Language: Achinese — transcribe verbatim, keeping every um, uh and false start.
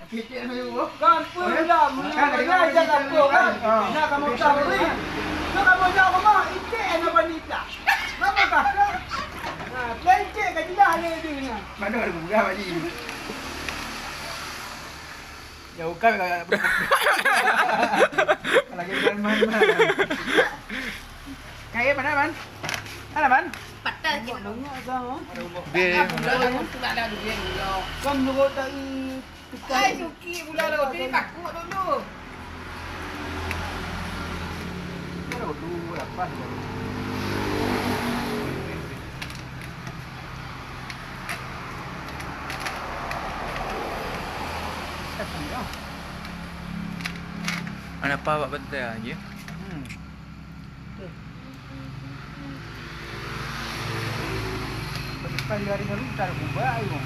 Kecek meuyu. Kan pun dah, meuyu kan, kan, kan, kan, kan. Nah, kamu tahu ni. Nah, kamu tahu mah, itu yang apa ni tak? Nama kata? Nah, pencet ka jelas dia tu nya. Mana ada buka balik. Ya, bukan. Lagi bukan main-main. Kaya mana, Man? Mana, Man? Patah je. Banyak dah, ha? Dia. Aku dah, aku dah ada duit dulu. Kan menurut dari Ai, Suki pula lah, dia takut dulu. Dulu, lepas dulu. Kenapa awak betul aja? Hmm. Betul. Pagi-pagi hari ni tak ada buka, ayo.